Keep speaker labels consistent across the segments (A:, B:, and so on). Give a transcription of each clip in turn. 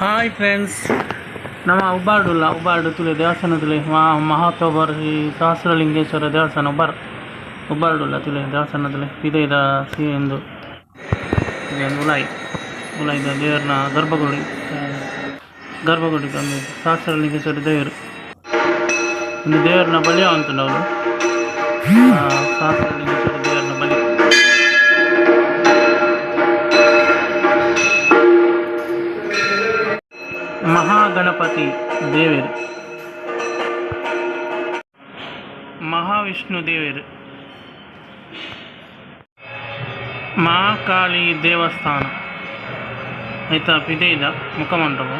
A: Hi friends, ನಮ್ಮ ಉಬಾರ್ಡುಲ್ಲ ಉಬಾರ್ಡು ತುಲೆ ದೇವಸ್ಥಾನ ತುಲೆ ಮಹಾತೋಬರ್ ಶ್ರೀ ಸಹಸ್ರಲಿಂಗೇಶ್ವರ ದೇವಸ್ಥಾನ ಉಬಾರ್ ಉಬಾರ್ಡುಲ್ಲ ತುಲೆ ದೇವಸ್ಥಾನ ತುಲೆ ಪಿದೈದ ಸಿ ಎಂದು ಇದೊಂದು ಉಲಾಯಿ ಉಲಾಯಿದ ದೇವರನ ಗರ್ಭಗುಡಿ ಗರ್ಭಗುಡಿ ಒಂದು ಸಹಸ್ರಲಿಂಗೇಶ್ವರ ದೇವರು ಒಂದು ದೇವರನ ಬಲಿ ಅಂತುಂಡು ಅವರು ಸಹಸ್ರಲಿಂಗೇಶ್ವರ ದೇವರನ ಬಲಿ. ಮಹಾಗಣಪತಿ ದೇವರು, ಮಹಾವಿಷ್ಣು ದೇವರು, ಮಹಾಕಾಳಿ ದೇವಸ್ಥಾನ ಐತ ಪಿದೈದ ಮುಖಮಂಟಪ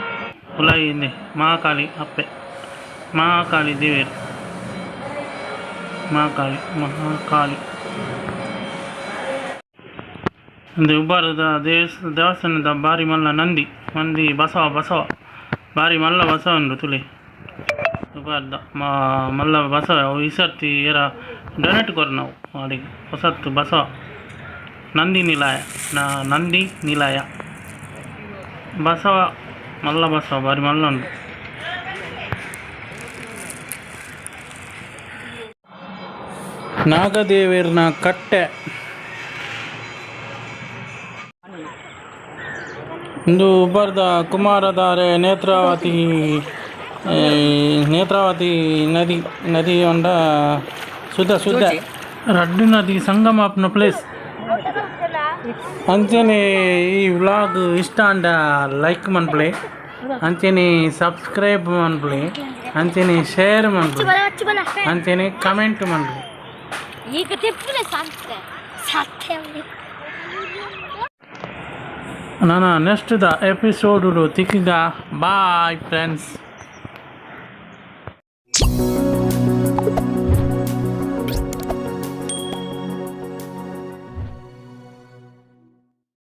A: ಉಲಾಯಿ ಇಂದೆ ಮಹಾಕಾಳಿ ಅಪ್ಪೆ ಮಹಾಕಾಳಿ ದೇವರು ಮಹಾಕಾಳಿ ಮಹಾಕಾಳಿ ಒಂದು ಉಬಾರದ ದೇವಸ್ಥಾನದ ಬಾರಿ ಮಲ್ಲ ನಂದಿ ನಂದಿ ಬಸವ ಬಸವ ಬಾರಿ ಮಲ್ಲ ಬಸವ ಉಂಡು ತುಲೆ ಉಬಾರದ ಮಲ್ಲ ಬಸವ ಅವು ಈ ಸರ್ತಿ ಏರ ಡೊನೇಟ್ ಕೊರ್ ನಾವು ಅಡಿಗೆ ಹೊಸತ್ತು ಬಸವ ನಂದಿ ನಿಲಯ ನಂದಿ ನಿಲಯ ಬಸವ ಮಲ್ಲ ಬಸವ ಬಾರಿ ಮಲ್ಲ ಉಂಟು. ನಾಗದೇವರ್ನ ಕಟ್ಟೆ ಇಂದು ಉಬಾರ್ದ ಕುಮಾರಧಾರೆ ನೇತ್ರಾವತಿ ನೇತ್ರಾವತಿ ನದಿ ನದಿ ಉಂಡ ಶುದ್ಧ ಶುದ್ಧ ರಡ್ಡು ನದಿ ಸಂಗಮ ಆಪುನ ಪ್ಲೇಸ್. ಅಂಚನೆ ಈ ವ್ಲಾಗ್ ಇಷ್ಟ ಆಂಡ ಲೈಕ್ ಮನ್ಪುಲೆ, ಅಂಚನೆ ಸಬ್ಸ್ಕ್ರೈಬ್ ಮನ್ಪುಲೆ, ಅಂಚನೆ ಶೇರ್ ಮನ್ಪುಲೆ, ಅಂಚನೆ ಕಮೆಂಟ್ ಮನ್ಪುಲೆ.
B: ಈಗ ತಿಪ್ಪುಲೆ ಸಂತೆ ಸತ್ಯ.
A: ನಾನ next the episode ತಿಕ್ಕಿಗ. Bye friends.